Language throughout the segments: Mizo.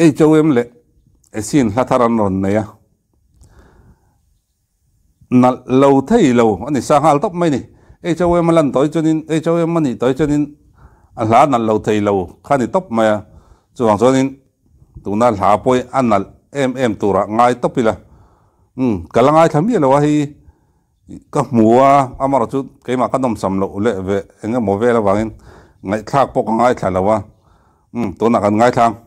HOM leh Esin hla thar an rawn nei a, nalh lo thei lo a ni sa nghal tawp mai ni. HOM a lan tawh hi chuanin HOM a nih tawh hi chuanin a hla nalh lo thei lo kha a ni tawp mai a, chuvang chuanin tuna hla pawh hi a nalh em em turah ngai tawp ila. Umm ka la ngaithla miah lo a hei. Ka hmu a, amarawh chu keimah ka nawmsam loh leh ve eng emaw vel avangin ngaihthlak pawh ka ngaithla lo a, umm tunah kan ngaithla ang.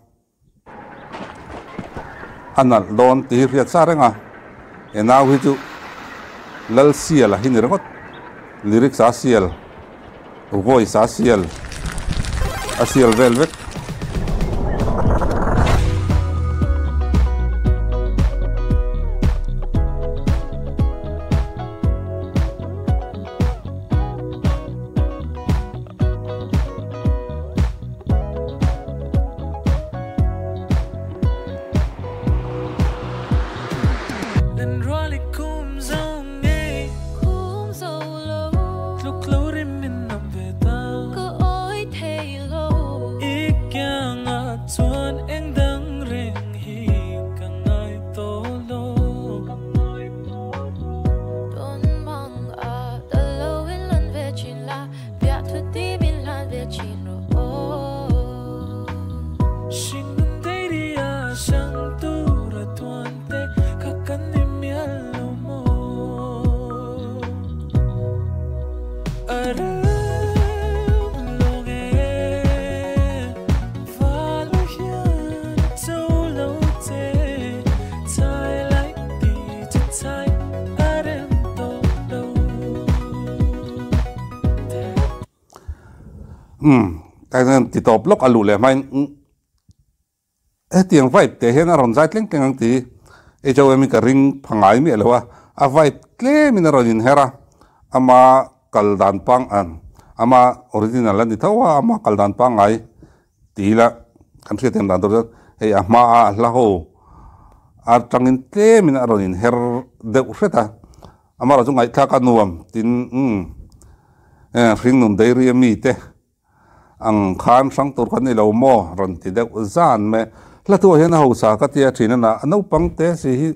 A nalh dawn tih hi hriat sa reng a, he nau hi chu Lal Sial a hi ni ringawt, lyrics a sial, voice a sial, a sial vel vek. Umm, ti tawp lawk a luh leh hmain Hetiang vibe te hian a rawn zai tleng tleng ang tih HOM hi ka ring pha ngai miah lo a, a vibe tlem in a rawn inher a, ama kal dan pang ang, ama original a ni tho a, ama kal dan pangngai ti ila kan hriat em dan tur chuan hei a hma a hla ho atangin tlem in a rawn inher deuh hret a, amaherawhchu ngaihthlak a nuam tin umm hringnun dairy a mi te. Ang khan hrang tur kan ni lo maw? Rawn ti deuh zan mai. Hla thuah hian a hausa ka tia thin a na, a naupang te si hi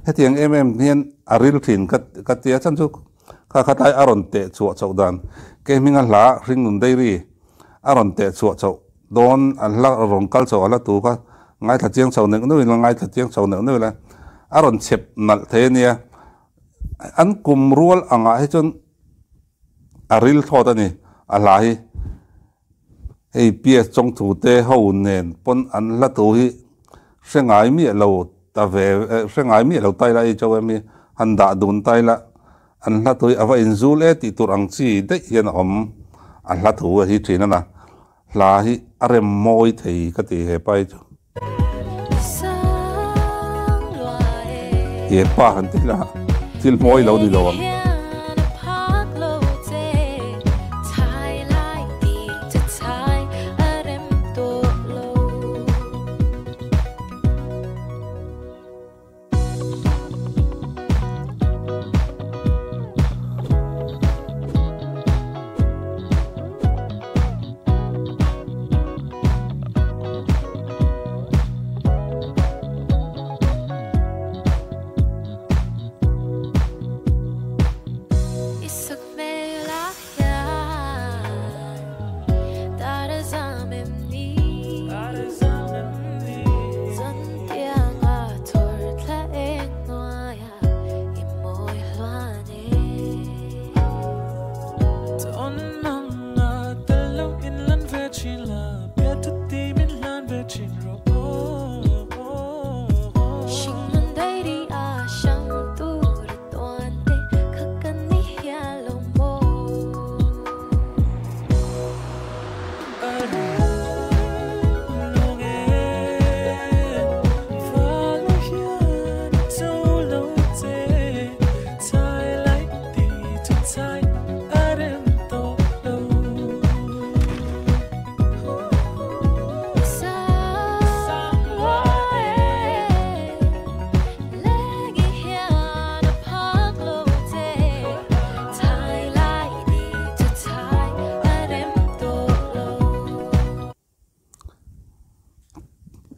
hetiang em em hian a ril thin ka ka tia chan chu kha khatlai a rawn teh chhuah chhoh dan ke hminga hla Hringnun Dairy a rawn teh chhuah chhoh dawn a hla rawn kal chhoh a hla tu kha ngaithla chiang chho neuh neuh ila ngaithla chiang chho neuh neuh ila a rawn chhep nalh thei a nia. An kum rual angah hi chuan A ril thlawt a ni, a hla hi. Hei PS Chawngthu te ho nen pawn an hla thu hi hre ngai miah lo ta ve, hre ngai miah lo tai la HOM hi han dah dun tai la, an hla thu hi a va inzul e tih tur ang chi daih hian a awm, a hla thu a hi thin a na. Hla hi a rem mawi thei ka ti he pa hi chu. He pa han ti la thil mawi lo ni lo ang.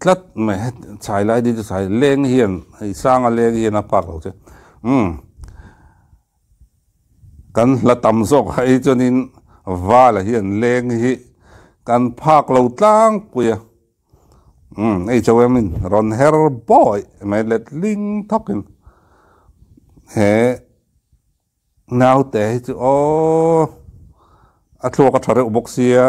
tlat mai chhai lai te chu chhai leng hian hei sanga leng hian a park lo che umm kan hla tam zawk ah chuanin vala hian leng hi kan phak lo tlangpui a umm hei cho em in rawn her bawi mai let ling thawk in he Naute hi chu aw a thluak a tha reuh bawk sia.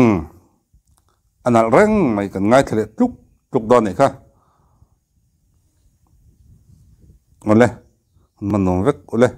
Umm a nalh reng mai kan ngaithla leh tluk tluk dawn anih kha. Awle an man nuam vek ule.